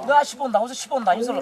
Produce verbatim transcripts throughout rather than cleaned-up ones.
Nda shipong da, shipong da, yusolo.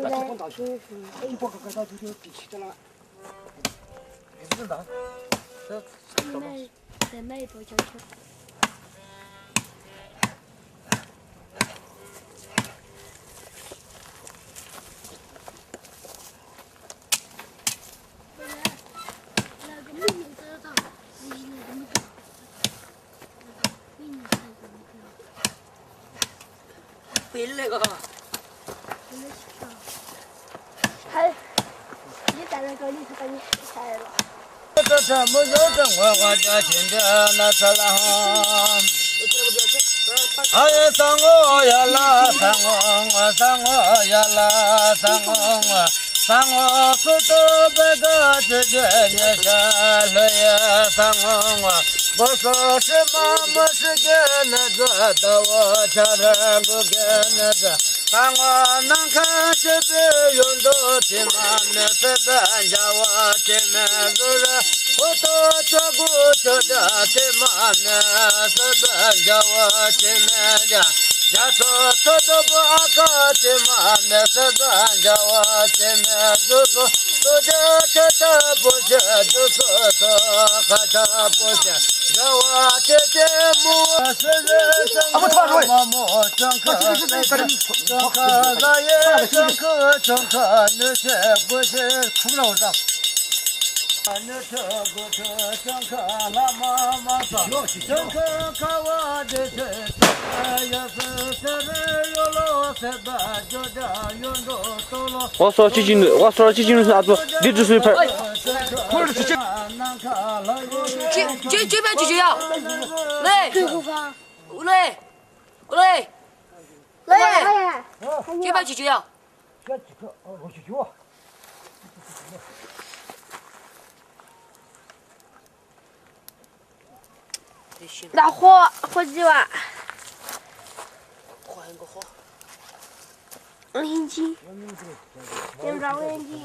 Wa sora chi chi nu, wa sora chi chi nu sa atwa, di du sui pa. Chi, chi, chi pa chi chi ya. Le. Le. Le. Le. Chi pa chi chi ya. Nda kho, kho jiwa. Hinji. Tem ra hinji.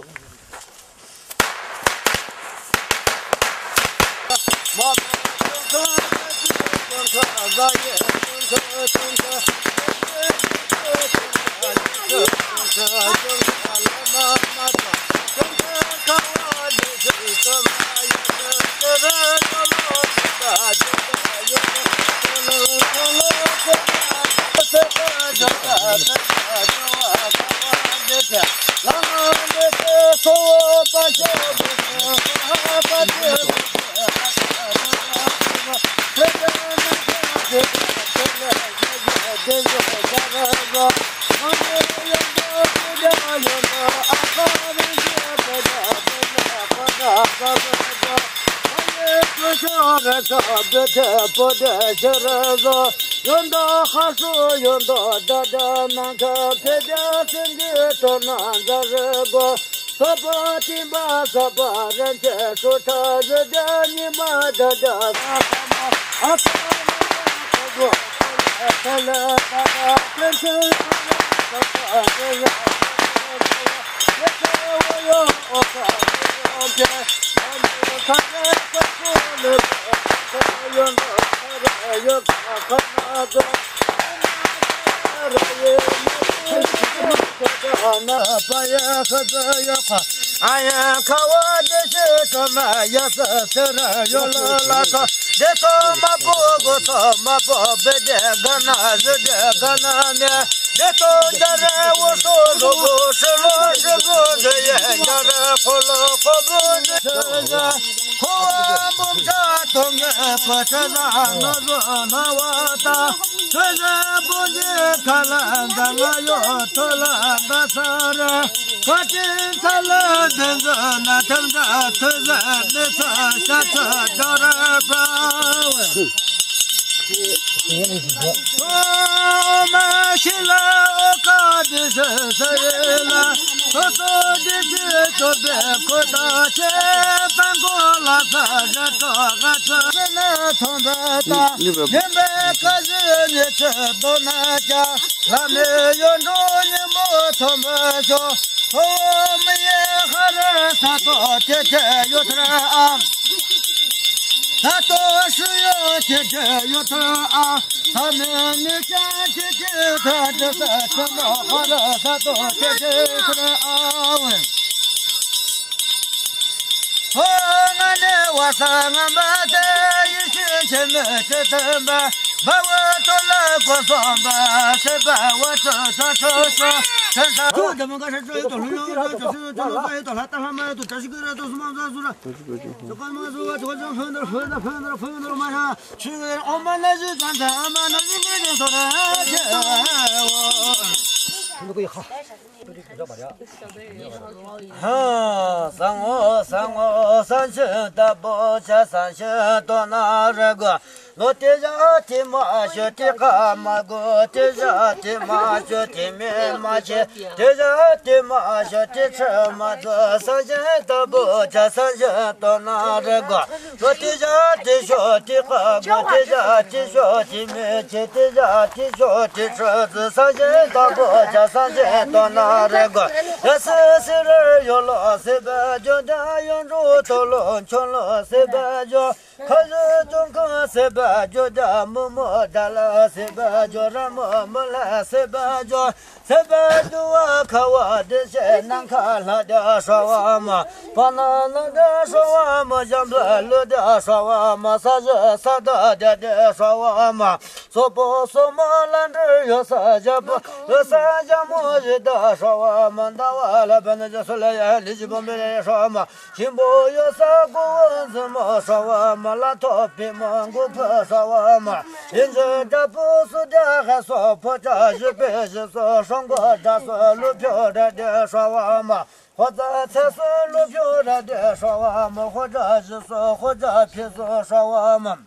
Ha, sang o, sang o, sang shin ta bo cha, sang shin to na re go. Lo te ja te ma shu te ka ma go, te ja te ma shu te me ma che, te ja te ma shu te che ma zo, sang shin ta bo cha, sang shin to na re go. Lo te ja te shu te ka go, te ja te shu te me che, te ja te shu te che zi, sang shin ta bo cha, sang shin to na re go. Ya se se re yo lo se ba jo da yo ro to lo cho lo se ba jo. Ka se jong ka se ba jo da mo mo da la se ba jo ra mo mo la se ba jo. Seba duwa kawa de she nang ka la da shwa wa ma. Pa na la da shwa wa ma, jam la lu da shwa wa ma, sa je sa da da de shwa wa ma. So po so ma la de yo sa ja po, yo sa ja mo je da shwa wa ma, da wa la ba na ja so la ya li ji po me le shwa ma. Chimbo yo sa gu won zi mo shwa wa ma, la to pi mo gu pe shwa wa ma. Yin zi da pu su da ha so po cha ji pe ji so shong gu da so lu pyo da de shwa wa ma. Ho za cha so lu pyo da de shwa wa ma. Ho za ji so ho za pi so shwa wa ma.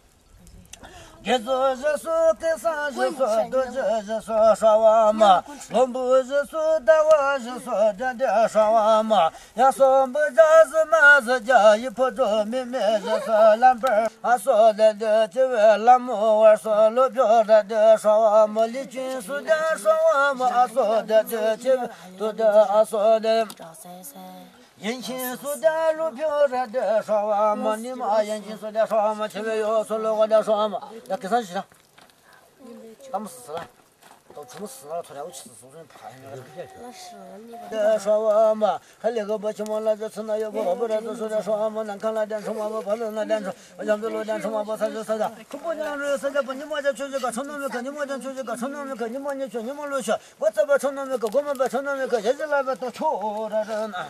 Gezu Jisu, Kesa Jisu, Doji Jisu, shwa wa ma. Lombu Jisu, Dawa Jisu, Dende shwa wa ma. Yaso mbu ja zi ma zi ja yi po jo mi mi Jisu lamper. Aso de de chi we lamu wa so lo pyo da de shwa wa ma. Li chin su de shwa wa ma. Aso de de chi we tu de aso de. Yan chin su de lu pyo ra de shwa wa ma, ni ma yan chin su de shwa wa ma, che we yo so lo wa de shwa wa ma. Ya ke san shi la. Ta mu si la. To chu mu si la, to ya u chi su su pa. De shwa wa ma, ha le go ba chi mo la de su na yo go ba ra de su de shwa wa ma, nan kan la de chu ma ba, ba lo na de chu, ba yan de lo de chu ma ba sa de sa da. Ku bo de ru sa de ba ni ma de chu de ga chu no me ka, ni ma de chu de ga chu no me ka, ni ma ni chu, ni ma lo chu. Go za ba chu no me ka, go ma ba chu no me ka, ya ji la ba to chu ra ra na.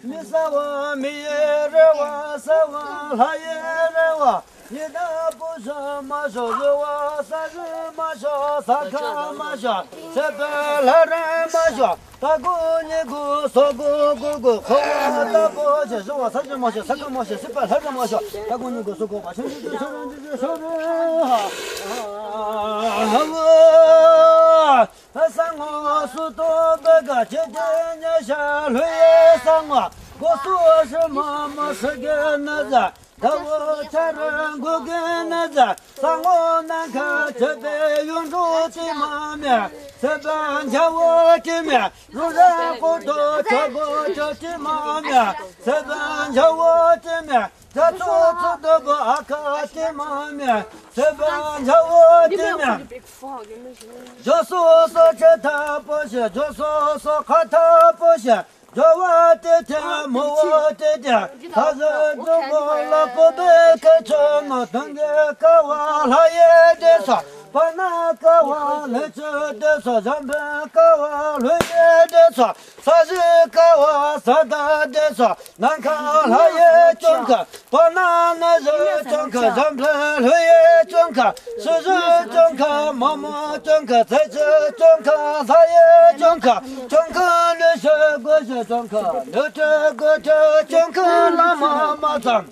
Mi sa wa, mi ye re wa, sa wa, la ye re wa. Ni da bu sha ma sha, yo wa sa ri ma sha, sa ka ma sha, se pe la re ma sha, ta gu ni gu, so gu gu gu, ko wa ta bu sha, yo wa sa ri ma sha, sa ka ma sha, se pe la re ma sha, ta gu ni gu, so gu ba, sha ri ri, sha ri ri, sha ri ha. Sa ngo su to be ga che che nya sha lu ye sa ngo, go su shi ma ma shi ge na za. Tawo charan gu ge na za, sa ngo nan ka che pe yong zhu ti ma mia, se ban cha wo ti mia, ru ra ko to cha go cha ti ma mia, se ban cha wo ti mia, cha tsu tsu do bo a ka ti ma mia, se ban cha wo ti mia. Jo su so che ta po she, jo su so ka ta po she. Jwa te te, mo wa te te, sa zhe zhe wo la ko be ke che no, tang ge ka wa la ye de sa, pa na ka wa le che de sa, zan be ka wa le ye de sa, sa zhi ka wa sa da de sa, nan ka la ye chong ka, pa na na zhe chong ka, zan be le ye chong ka, Suzhou chong ka, mama chong ka, zaiche chong ka, zaye chong ka, chong ka, lüshe goshe chong ka, lüte gote chong ka, lama mazang.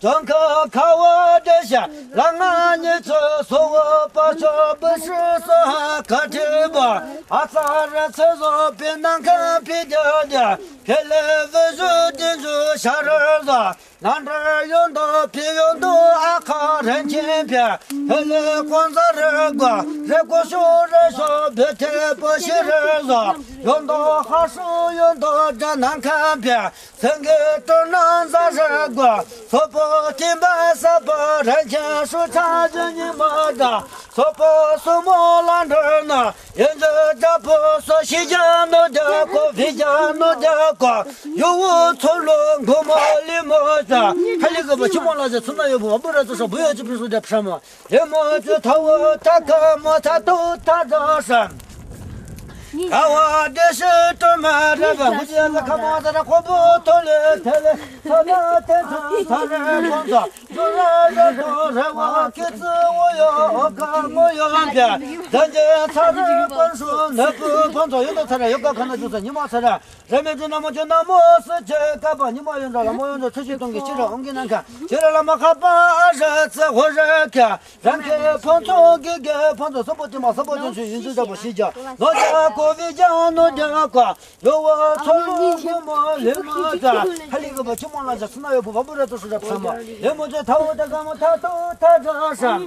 Dangka kawa desha, langa nyi tsu sowa pacho bushi sa ha katiba. Asa ra tsu zo pi nangka pi dia dia. Pele vezu dinzu sharaza. Nanda yondo pi yondo aka renchen pia. Pele kwanza regwa, rekwa shu resho bete pashi reza. Yondo hasu yondo ja nangka pia. Senge tona za regwa, sopo timba sapa renchen shu cha jeni mada, sopo sumo landana, yenze japo so shijano jako, vijano jako, yuwu tsolo ngumo limo ja, hali gaba chimo la ja tsuna yobo, abura tsu so buya tsu pisu ja pshama, limo tsu tawo taka mo tatu ta ja sam. Kawa deshi toma raba, kujiya za kama za ra kobo tole tele, sana te tu sare bonza, dora ya dora wa kitsu wo yo, oka mo yo pia, zanje sare bonsu, nepu bonza, yoda sare, yoga kana jusa, nima sare, reme jina mo jina mo se je kaba, nima yonza, lama yonza, tsushi tongi, chira ongi nanka, chira lama kaba, aja tsa, hoja kya, Rangke phonso gige phonso sopo tima sopo jong shu yinzu jabo shija. No ja ko vija no ja kwa. Yowa tsolo kuma lima ja. Hali gaba chuma la ja suna yobo babura to sura psama. Limo ja tao ta gamo ta to ta ja sa.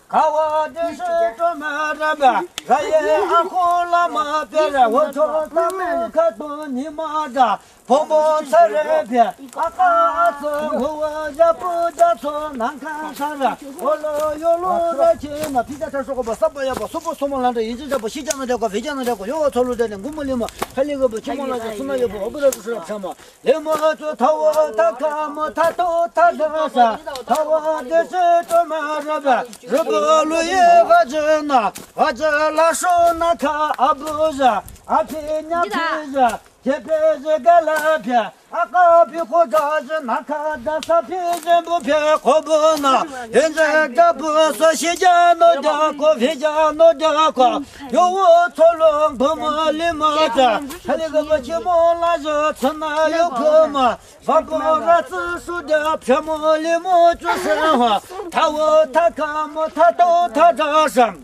Kawa deshi toma raba. Raye ako lama pera wo to tamo kato nima ja. Pongpong tsare pia, aka atso, huwa japu jatso, nangka tsare, olo yolo rachi, na pija tsare soko ba, sapa yaba, sopo somo landa, yinzi jaba, shija na jaba, vija na jaba, yo tsolo jane, ngumo limo, hali gaba, chimo la ja, suna yaba, obura tsara pshama, limo atso, tawa, takamo, tato, tajasa, tawa, deshi, toma, raba, raba, luye, vajana, vajala, shona, ka, abuja, api, nya, pija, Chepe je gala pia, aka pi ko ja je na ka ja sa pi je bu pia ko bu na. Yin je ja bu so shi ja no ja ko pi ja no ja ko. Yo wo cho lo bu mo li mo ja. Hali ga ba chi mo la je cha na yo ko ma. Ba bu ra tsu su ja pia mo li mo chu se ha. Ta wo ta ka mo ta to ta ja sam.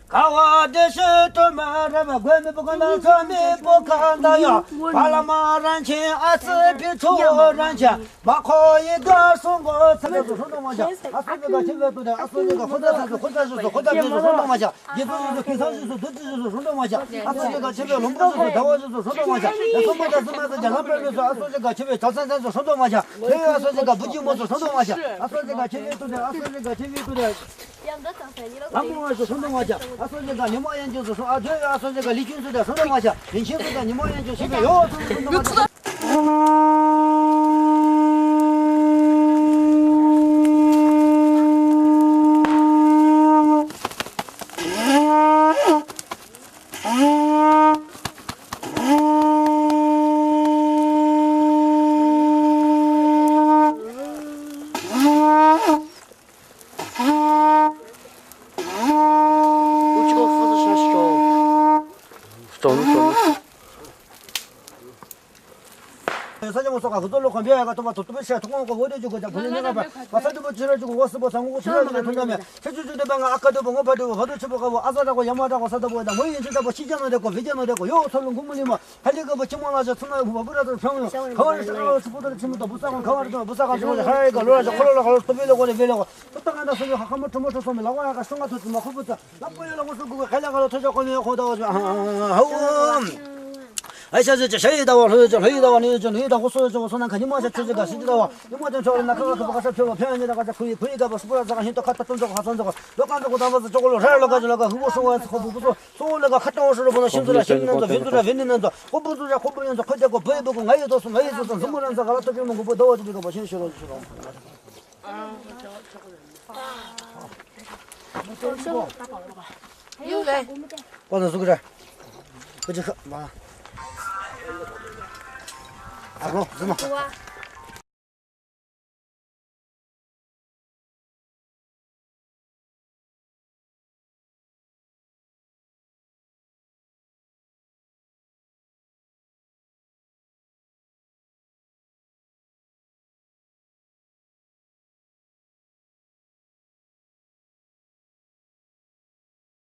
Kawa deshi toma raba gwe mi pukana chami pukanda ya. Palama ranchi atsi pi chu ranchi. Mako yi ga sungo tsaka zu shundu maja. Asu ni ga chive tu de, asu ni ga khuda sa zu khuda zu khuda pi zu shundu maja. Yi zu zu ki sa zu zu du zu zu shundu maja. Asu ni ga chive lumbu zu dawa zu shundu maja. Asu maja zuma za ja lampe zu asu ni ga chive tsa sa zu shundu maja. Asu ni ga buji mo zu shundu maja. Asu ni ga chive tu de, asu ni ga chive tu de. Lampu wa su shundu maja. Aso je ga nima yan ju su, a je aso je ga li chun su da shundu maja. Lin chin su da nima yan ju shi yo su shundu maja. Hali ga ba chima la ja tsuna hu ba bu ra tsu phang yo. Kawari sa chima la chima la hai ga lo ra ja kholo la ga lo to ve lo ko le ve lo ko. To ta ga da so yo ha ka mo to mo to so me la wa ga so nga to ma khu bu ta. La po yo la ko so gu ga khala ga lo to ja ko ne ko da wa ja. Ha. Ai sa je ja sai da wa lo ja lo da wa ni ja ni da ko so ja so na ka ni ma ja che ga si da wa. Ni ma ja cho na ka ka ba ka sa cho ba pya ni da ka sa khu khu ga ba so ra ja ka hin to ka ta ton ja ko ha son ja ko. Lo ka ja ko da ba ja ko lo ra lo ga ja lo ga hu bo so wa ko bu bu so. Sole ga khatang sole bono shinzura shinanzo, vinzura vininanzo, kobutura kobuyanzo, khoja ko bebo ko ngayo dosu ngayo dosu, zumuranzo galato bimo ko bodo wajibika bo shin shiro shiro. Kwanza zukura. Kuji kha, ma. Ako, zuma.